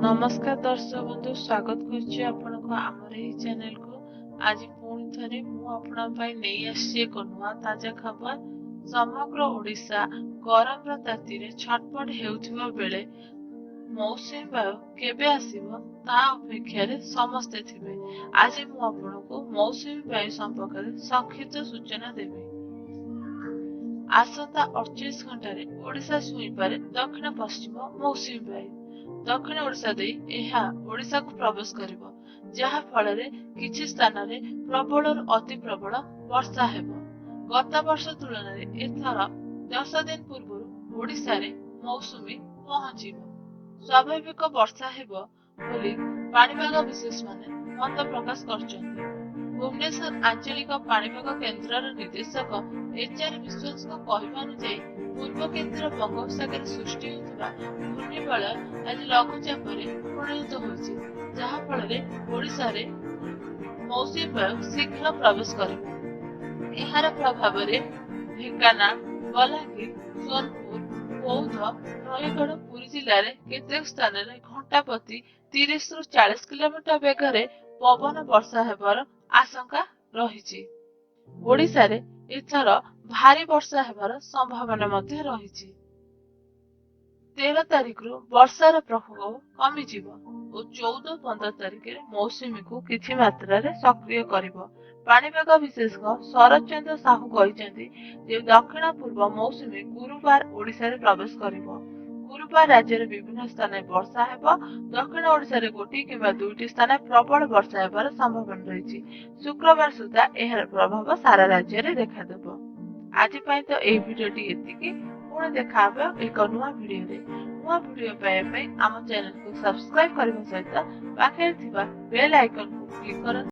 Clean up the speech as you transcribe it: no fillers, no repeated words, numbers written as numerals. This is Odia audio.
ନମସ୍କାର ଦର୍ଶକ ବନ୍ଧୁ, ସ୍ୱାଗତ କରୁଛି ଆପଣଙ୍କୁ ଆମର ଏହି ଚ୍ୟାନେଲକୁ। ଆଜି ପୁଣି ଥରେ ମୁଁ ଆପଣଙ୍କ ପାଇଁ ନେଇ ଆସିଛି ଏକ ନୂଆ ତାଜା ଖବର। ସମଗ୍ର ଓଡ଼ିଶା ଗରମର ତାତିରେ ଛଟପଟ ହେଉଥିବା ବେଳେ ମୌସୁମୀ ବାୟୁ କେବେ ଆସିବ ତା ଅପେକ୍ଷାରେ ସମସ୍ତେ ଥିବେ। ଆଜି ମୁଁ ଆପଣଙ୍କୁ ମୌସୁମୀ ବାୟୁ ସମ୍ପର୍କରେ ସଂକ୍ଷିପ୍ତ ସୂଚନା ଦେବି। ଆସନ୍ତା 48 ଘଣ୍ଟାରେ ଓଡ଼ିଶା ଛୁଇଁପାରେ ଦକ୍ଷିଣ ପଶ୍ଚିମ ମୌସୁମୀ ବାୟୁ। ଦକ୍ଷିଣ ଓଡ଼ିଶା ଦେଇ ଏହା ଓଡ଼ିଶାକୁ ପ୍ରବେଶ କରିବ, ଯାହା ଫଳରେ କିଛି ସ୍ଥାନରେ ପ୍ରବଳରୁ ଅତି ପ୍ରବଳ ବର୍ଷା ହେବ। ଗତ ବର୍ଷ ତୁଳନାରେ ଏଥର 10 ଦିନ ପୂର୍ବରୁ ଓଡ଼ିଶାରେ ମୌସୁମୀ ପହଞ୍ଚିବ। ସ୍ୱାଭାବିକ ବର୍ଷା ହେବ ବୋଲି ପାଣିପାଗ ବିଶେଷମାନେ ମତ ପ୍ରକାଶ କରିଛନ୍ତି। ଭୁବନେଶ୍ୱର ଆଞ୍ଚଳିକ ପାଣିପାଗ କେନ୍ଦ୍ରର ନିର୍ଦ୍ଦେଶକ ଏଚ୍ ଆର୍ ବିଶ୍ୱାସଙ୍କ କହିବା ଅନୁଯାୟୀ, ପୂର୍ବ କେନ୍ଦ୍ର ବଙ୍ଗୋପସାଗରରେ ସୃଷ୍ଟି ହେଉଥିବା ଘୂର୍ଣ୍ଣିବଳୟ ଆଜି ଲଘୁଚାପରେ ପରିଣତ ହୋଇଛି, ଯାହା ଫଳରେ ଓଡ଼ିଶାରେ ମୌସୁମୀ ବାୟୁ ଶୀଘ୍ର ପ୍ରବେଶ କରିବ। ଏହାର ପ୍ରଭାବରେ ଢେଙ୍କାନାଳ, ବଲାଙ୍ଗୀର, ସୋନପୁର, ବୌଦ୍ଧ, ନୟାଗଡ଼, ପୁରୀ ଜିଲ୍ଲାରେ କେତେକ ସ୍ଥାନରେ ଘଣ୍ଟା ପ୍ରତି 30ରୁ 40 କିଲୋମିଟର ବେଗରେ ପବନ ବର୍ଷା ହେବାର ଆଶଙ୍କା ରହିଛି। ଓଡ଼ିଶାରେ ଏଥର ଭାରୀ ବର୍ଷା ହେବାର ସମ୍ଭାବନା ମଧ୍ୟ ରହିଛି। 13 ତାରିଖରୁ ବର୍ଷାର ପ୍ରକୋପ କମିଯିବ ଓ 14, 15 ତାରିଖରେ ମୌସୁମୀକୁ କିଛି ମାତ୍ରାରେ ସକ୍ରିୟ କରିବ। ପାଣିପାଗ ବିଶେଷଜ୍ଞ ଶରତ ଚନ୍ଦ୍ର ସାହୁ କହିଛନ୍ତି ଯେ ଦକ୍ଷିଣ ପୂର୍ବ ମୌସୁମୀ ଗୁରୁବାର ଓଡ଼ିଶାରେ ପ୍ରବେଶ କରିବ। ଗୁରୁବାର ରାଜ୍ୟର ବିଭିନ୍ନ ସ୍ଥାନରେ ବର୍ଷା ହେବ। ଦକ୍ଷିଣ ଓଡ଼ିଶାରେ ଗୋଟିଏ କିମ୍ବା ଦୁଇଟି ସ୍ଥାନରେ ପ୍ରବଳ ବର୍ଷା ହେବାର ସମ୍ଭାବନା ରହିଛି। ଶୁକ୍ରବାର ସୁଦ୍ଧା ଏହାର ପ୍ରଭାବ ସାରା ରାଜ୍ୟରେ ଦେଖାଦେବ। ଆଜି ପାଇଁ ତ ଏହି ଭିଡ଼ିଓଟି ଏତିକି। ପୁଣି ଦେଖା ହେବ ଏକ ନୂଆ ଭିଡ଼ିଓରେ। ନୂଆ ଭିଡ଼ିଓ ପାଇବା ପାଇଁ ଆମ ଚ୍ୟାନେଲକୁ ସବସ୍କ୍ରାଇବ କରିବା ସହିତ ପାଖରେ ଥିବା ବେଲ୍ ଆଇକନକୁ କ୍ଲିକ୍ କରନ୍ତୁ।